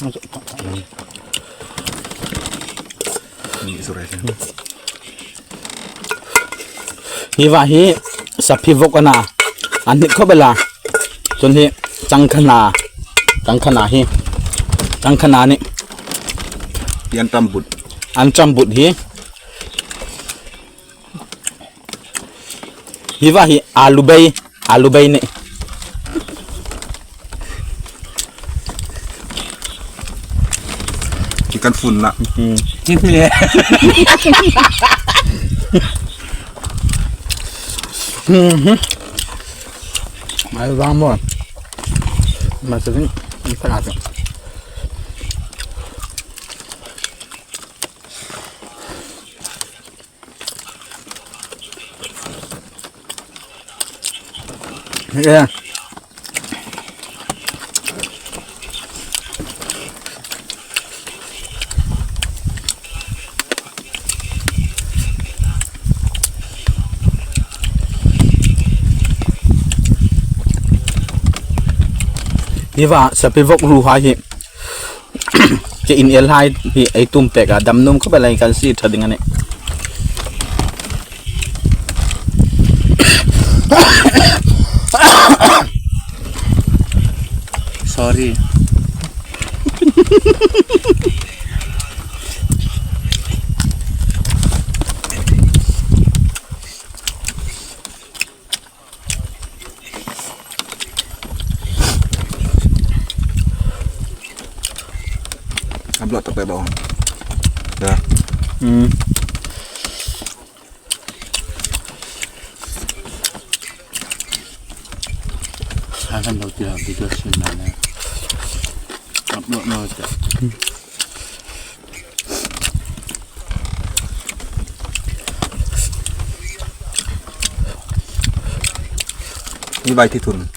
Hi va hi saphi vok ana an hnik khawp ela chuan hi changkhana changkhana hi changkhana nih an tam but an tam but hi hi va hi alu bei alu bei nih Kan fun na. Mai vang mo. Mà sẽ phải làm. Yeah. Hi va sapi vok ru ha hi ke in el hai hi ei tum pek a dam num khop lai kan si tha ding ani. Sorry. Upload tak bawang. Dah. Hakan lo ti video sim na na. Upload no te. Ni bai thi thun.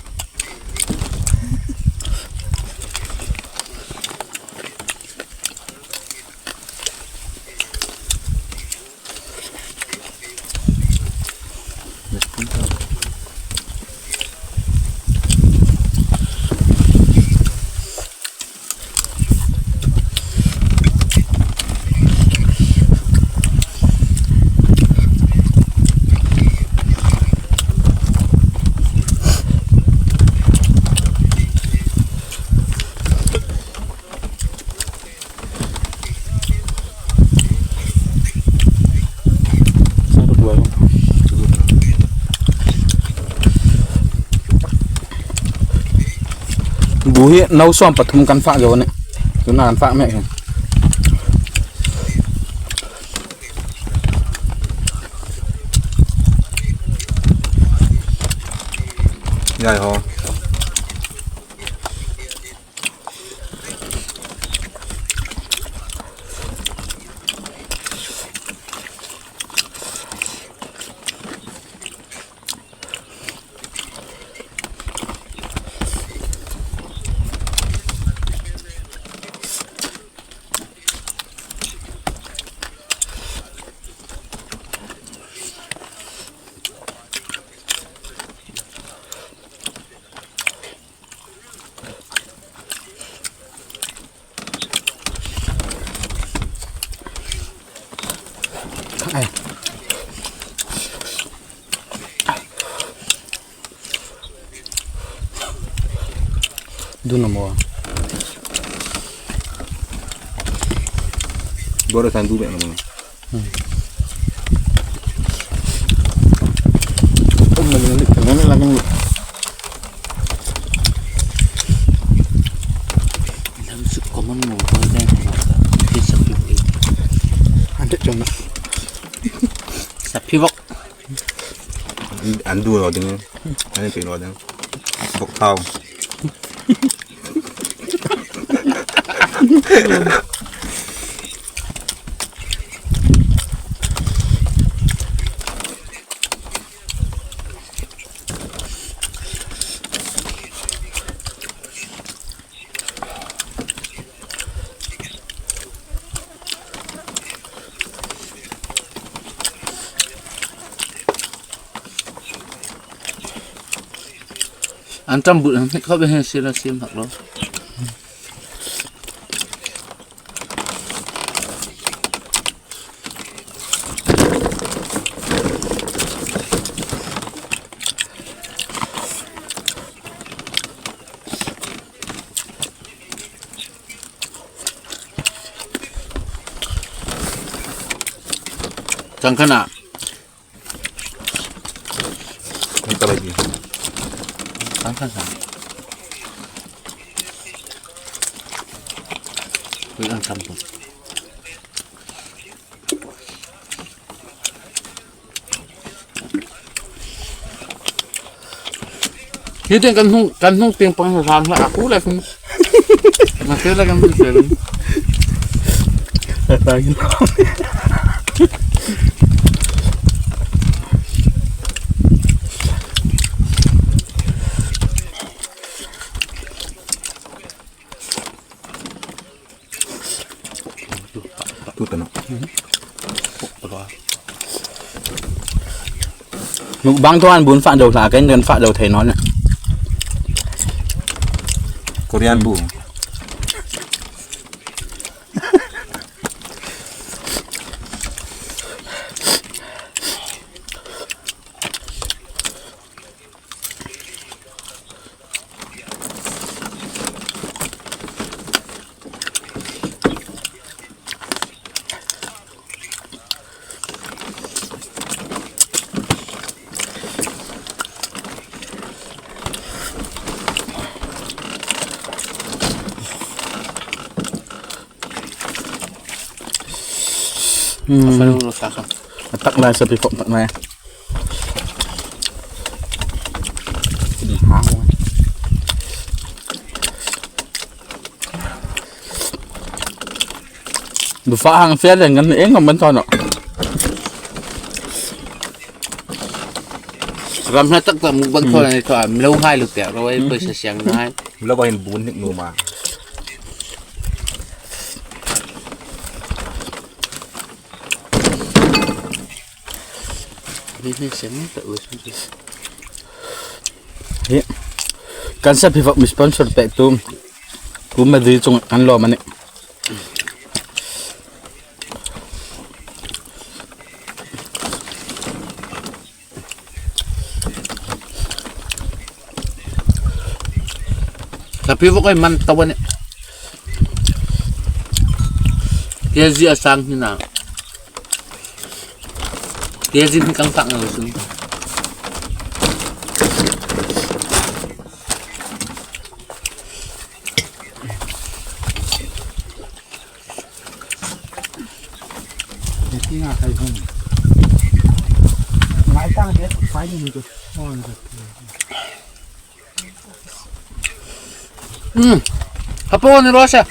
Bu hi no sawm pathum kan fah zo ani tuna kan fah mek hi. Dài ho. Ai. Dun mo. Bora san du mẹ mà. Ông mình lịch nó là cái Lam su common mo ko den. Ti sapi vok. Anh thích chồng. Sapi vok. An du rồi đừng. Anh bị rồi đừng. Bọc thao. An tam but han khop he sira sim hak lo. Changkhan ah. Changkhan sang. Ui ăn xong rồi. Hi ten kan hnung kan hnung tiang pang hram hlah aku lai phung. Na te la kan bin sel. Mukbang to an bun fa do hlah kan kan fa do thei non. Korean bu. Tak lai sapi phok tak lai. Bufa hang fiat den kan eng ngam ban ton. Ram na tak tak mukbang thon ni to am lo hai lu te ro ai paisa siang nai. Lo ba hin bun nik nu ma. Kan sa pivot mi sponsor pe tu. Kum ma di chung an lo mani. Sa pivot kai man tawan ni. Tia zi asang ni na. Tia zi kang tak na sun. Hapo ni Rosa.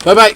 Bye bye.